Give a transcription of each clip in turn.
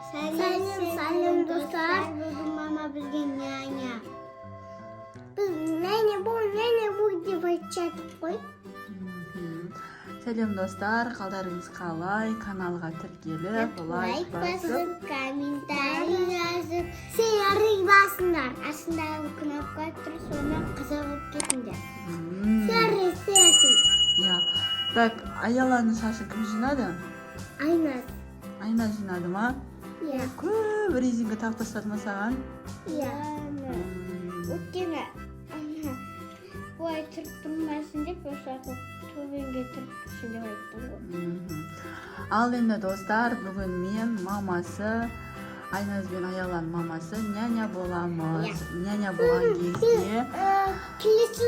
Сәлем, сәлем, достар. Бүгін мама бізге няня. Біз няня бол, няня бол деп айтып қой. Сәлем, достар, қалдарыңыз қалай? Каналға тіркеліп, лайк басып, комментарий жазып, серый басыңдар. Астындағы кнопка тұр, соны қызыл қылып кетіңдер. Серый, серый. Иә. Так, Аяланың шашын кім жинады? Айназ. Айна жинады ма? Иә. Көп резинка тағып тастады ма саған? Иә. Өйткені ана былай тұрып тұрмасын деп, осы төменге тұрып тұрсын деп айттым ғой. Ал енді, достар, бүгін мен мамасы, Айназ бен Аяланың мамасы, няня боламыз. Няня болған кезде Келесі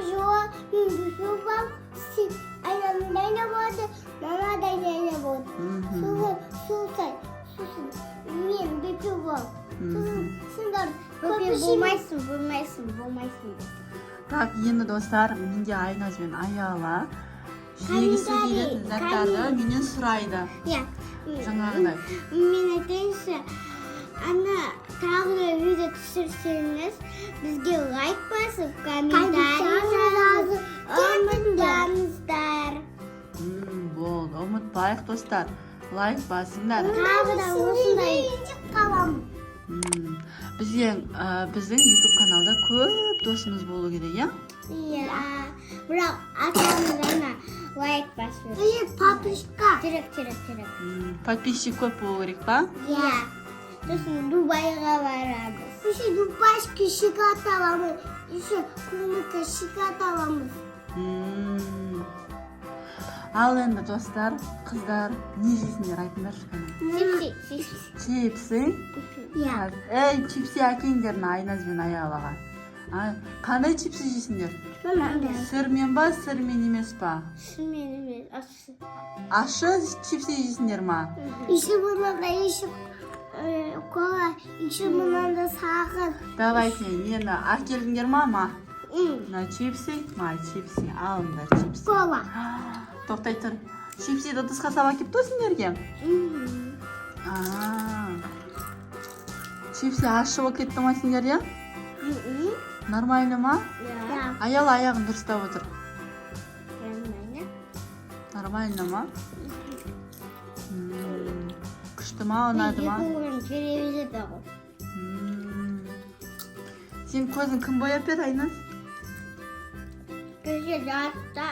жолы мен бөпе боламын, сен Айнаның няня болады, мама да няня болады. Сосын сосын мен бөпе боламын. Сосын сендер бөпе болмайсың, болмайсың, болмайсың. Так, енді, достар, менде Айназ бен Аяла жегісі Комментарий, келетін заттарды комментарий. менен сұрайды. Иә. Жаңағыдай. Мен айтайыншы, ана тағы да видео түсірсеңіз, бізге лайк басып, комментарий жазып, ұмытпаңыздар. Болды, ұмытпайық, достар. Лайк басыңдар. Тағы да осындай қаламын. Бізде, біздің YouTube каналда көп досымыз болу керек, иә? Иә. Бірақ атамыз ана лайк басып. И папочка. Керек, керек, керек. Подписчик көп болу керек па? Иә. Сосын Дубайға барамыз. Еще дубайский шоколад аламыз. Еще клубника шоколад аламыз. Ал енді, достар, қыздар, не жейсіңдер, айтыңдаршы, кәне. Чипсы, чипсы. Чипсы? Иә. Ей, чипсы әкеліңдер мына Айназ бен Аялаға. А, қандай чипсы жейсіңдер? Мынандай. Сырмен ба, сырмен емес па? Сырмен емес, ащы. Ащы чипсы жейсіңдер ма? Еще мынандай, еще кола, еще мынандай сағыз. Давайте, нені әкелдіңдер ма, ма? Мына чипсы, ма, чипсы, алыңдар чипсы. Кола. Тоқтай тұр. Чипсиді ыдысқа салып әкеліпті ғой сендерге. А, чипсы ащы болып кетті ма сендерде? Нормально ма? Иә. Аяла аяғын дұрыстап отыр. Нормально. Нормально ма? Күшті ма, ұнады ма? Екі орын телевизорда ғой. Сен көзін кім бояп берді, Айназ? Кеше жарыста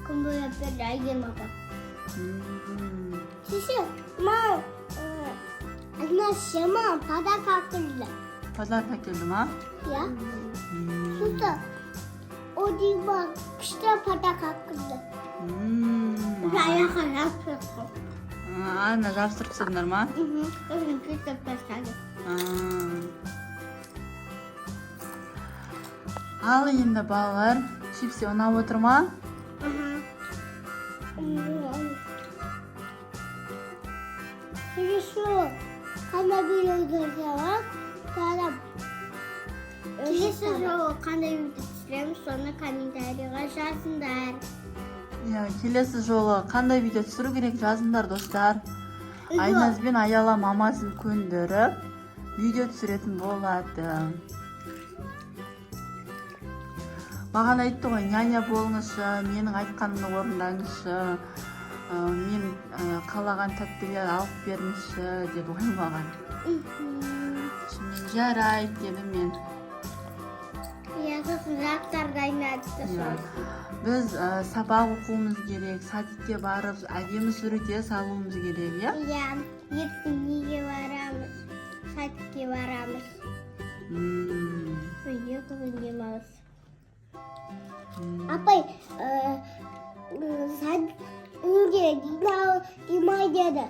кім бояп берді? Әйгерім апа. Кеше маған Айназ маған подарок әкелді. Подарок әкелді ма? Иә. Сосын Одима күшті подарок әкелді. Аяққа жабыстырып қойды. А, ана жабыстырып тастадыңдар ма? Сосын кесіп тастады. А. Ал енді, балалар, чипсы ұнап отыр ма? Келесі қандай видео түсіреміз? Келесі жолы қандай видео түсіреміз, соны комментарийға жазыңдар. Иә, келесі жолы қандай видео түсіру керек, жазыңдар, достар. Айназ бен Аяла мамасын көндіріп, видео түсіретін болады. Маған айтты ғой: «Няня болыңызшы, менің айтқанымды орындаңызшы, мен қалаған тәттілер алып беріңізші», — деді ғой маған. Сонымен, «Жарайды», — дедім мен. Иә, сосын заттар дайындады. Иә. Біз сабақ оқуымыз керек, садикке барып, әдемі суретке салуымыз керек, иә? Иә, ертең неге барамыз? Садикке барамыз. 2 күн демалыс. Апай, садик үйде демал деді.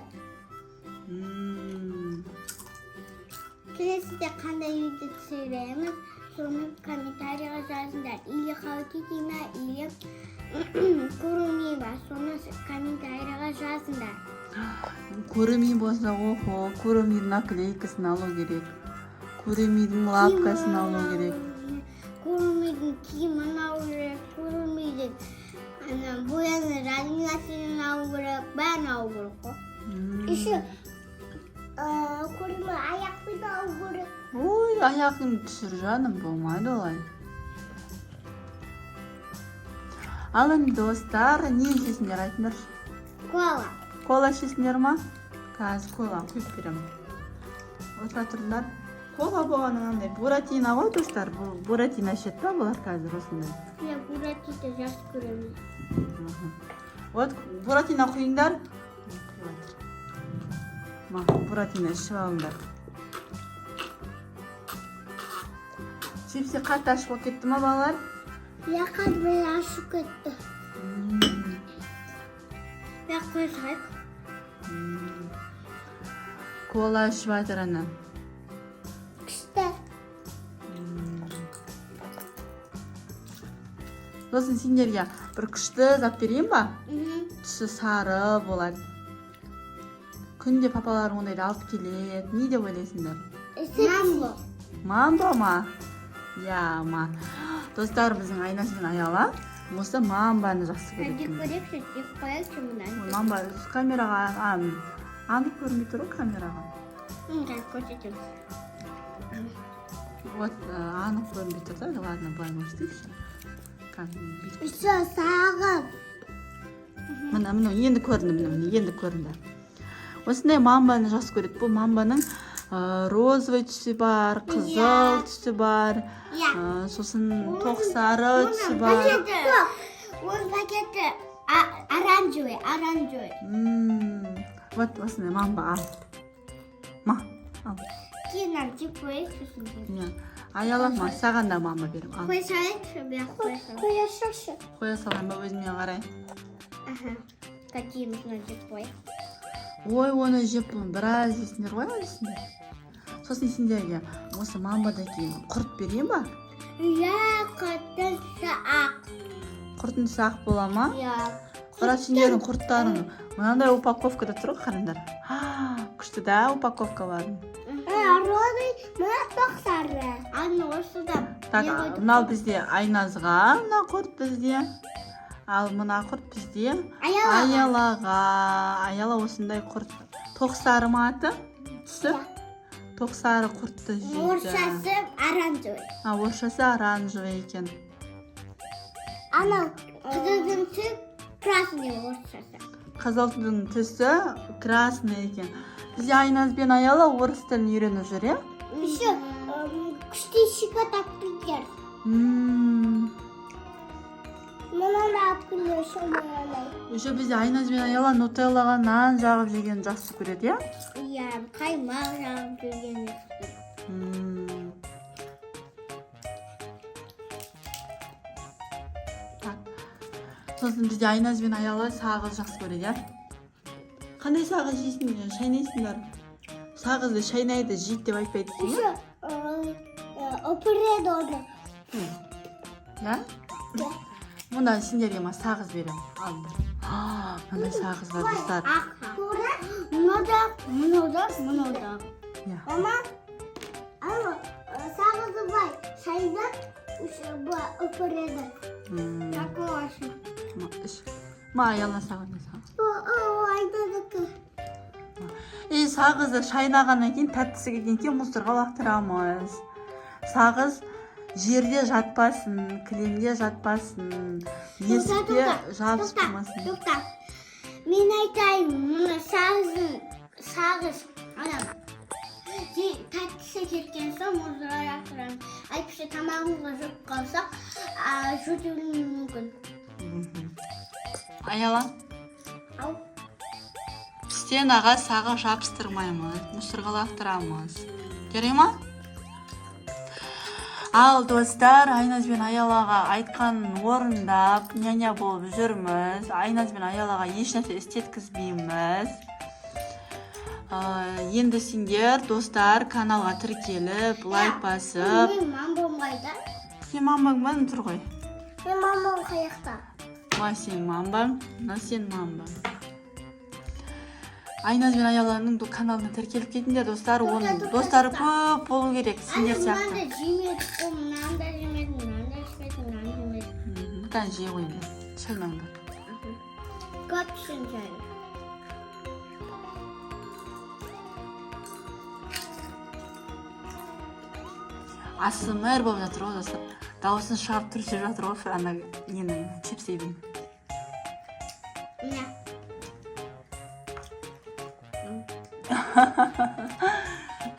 Келесіде қандай видео түсіреміз, соны комментарийға жазыңдар. Или Hello Kitty ма, или Куруми ма, соны комментарийға жазыңдар. Куруми болса, охо, Курумидің наклейкасын алу керек. Курумидің лапкасын алу керек. Курумидің киімін алу керек, Курумидің ана бояны разминасын алу керек, бәрін алу керек қой. Еще Көрме аяқпен алу керек. Ой, аяғыңды түсір, жаным, болмайды олай. Ал енді, достар, не ішесіңдер, айтыңдаршы? Кола. Кола ішесіңдер ма? Қазір кола құйып беремін, отыра тұрыңдар. Кола болғанда мынандай буратино ғой, достар. Бұл буратино ішеді да бұлар қазір осындай. Мен буратино жақсы көремін. Вот, буратино құйыңдар. Құйып жатыр. Ма, буратино ішіп алыңдар. Чипсы қатты ащы болып кетті ма, балалар? Иә, қазір ашып кетті. Бірақ қоя салайық. Кола ішіп жатыр ана. Күшті. Сосын сендерге бір күшті зат берейін ба? Түсі сары болады, күнде папаларың ондайды алып келеді. Не деп ойлайсыңдар? Мамбо. Мамбо ма? Иә ма? Достар, біздің Айнаш пен Аяла осы мамбаны жақсы көреді. Жеп көрейікші, жеп қояйықшы мынаны. Ой, мамба камераға анық көрінбей тұр ғой камераға. Қазір көрсетеміз. Вот, анық көрінбей тұр да. Ладно, былай көрсетейікші. Кәдімгі бүйтіп. Еще сағым. Міне, міне, енді көрінді, міне, міне, енді көрінді. Осындай мамбаны жақсы көреді. Бұл мамбаның розовый түсі бар, қызыл түсі бар, сосын тоқ сары түсі бар. Пакеті. Оның пакеті оранжевый, оранжевый. Вот осындай мамба, ал, ма, ал. Кейін мынаны жеп қояйық сосын. Иә, Аяла, ма, саған да мамба беремін, ал. Қоя салайықшы, бірақ қоя салайық. Қоя салшы. Қоя салайын ба өзіме қарай? Аха. Какие мынаны жеп қояйық. Ой, оны жеп біраз жейсіңдер ғой әлі сендер. Сосын сендерге осы мамбадан кейін құрт берейін ба? Иә, құрттың түсі ақ. Құрттың түсі ақ бола ма? Иә. Бірақ сендердің құрттарың мынандай упаковкада тұр ғой, қараңдар. Күшті да упаковкаларың. Розовый, мына тоқ сары. Аны осыда. Так, мынау бізде Айназға, мына құрт бізде. Ал мына құрт бізде Аялаға. Аялаға. Аяла осындай құрт. Тоқ сары ма аты? Түсі? Тоқ сары құртты жейді. Орысшасы оранжевый. А, орысшасы оранжевый екен. Анау қызылдың түсі красный орысшасы. Қызылдың түсі красный екен. Бізде Айназ бен Аяла орыс тілін үйреніп жүр, иә? Еще күшті шоколад алып келдер. Мынаны алып келдер, еще мынаны. Еще бізде Айназ бен Аяла нутеллаға нан жағып жегенді жақсы көреді, иә? Иә, қаймақ жағып жеген жақсы. Так. Сосын бізде Айназ бен Аяла сағыз жақсы көреді, иә? Қандай сағыз жейсіңдер, шайнайсыңдар? Сағызды шайнайды, жейді деп айтпайды екен, иә? Еще өпіреді оны. Иә? Иә. Мұнда сендерге ма сағыз беремін. Алыңдар. Мынандай сағыз бар, достар. Ақ. Мынау да, мынау да, мынау да. Иә. Мама, ана сағызды былай шайнап, еще былай өпіреді. Такой ащы. Ма, іш. Ма, Аяла, саған да сағыз. О, Айназыкі. И сағызды шайнағаннан кейін, тәттісі келгеннен кейін мусорға лақтырамыз. Сағыз жерде жатпасын, кілемде жатпасын, есікке жабысып тұрмасын. Тоқта. Мен айтайын, мұны сағыздың сағыз ана тәттісі кеткен соң мусорға лақтырамыз. Әйтпесе тамағымызға жұғып қалсақ, жөтелуі мүмкін. Аяла, Ау. стенаға сағыз жабыстырмаймыз, мусорға лақтырамыз. Жарай ма? Ал, достар, Айназ бен Аялаға айтқанын орындап, няня болып жүрміз. Айназ бен Аялаға ешнәрсе істеткізбейміз. Енді сендер, достар, каналға тіркеліп, лайк басып. Менің мамам қайда? Сен мамаң ба? Тұр ғой. Менің мамам қаяқта? Мына сенің мамбаң, мына сенің мамбаң. Айназ бен Аяланың каналына тіркеліп кетіңдер, достар. Тоқта, Оның тоқта, достары тоқта. көп болу керек, сендер Ана сияқты. мынаны да жемедік қой, мынаны да жемедік, мынаны да ішпедік, мынаны жемедік. Кәне, жей қойыңдар, шайнаңдар. Көп түсін жайлы. АСМР болып жатыр ғой, достар. Дауысын шығарып тұрып жеп жатыр ғой ана ненің, чипсидің. Міне.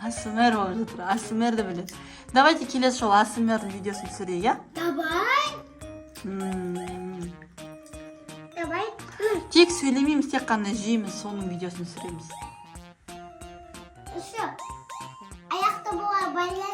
АСМР болып жатыр. АСМР ді біледі. Давайте келесі жолы АСМР видеосын түсірейік, иә? Давай. Давай. Тек сөйлемейміз, тек қана жейміз, соның видеосын түсіреміз. Все. Аяқты бола байлай.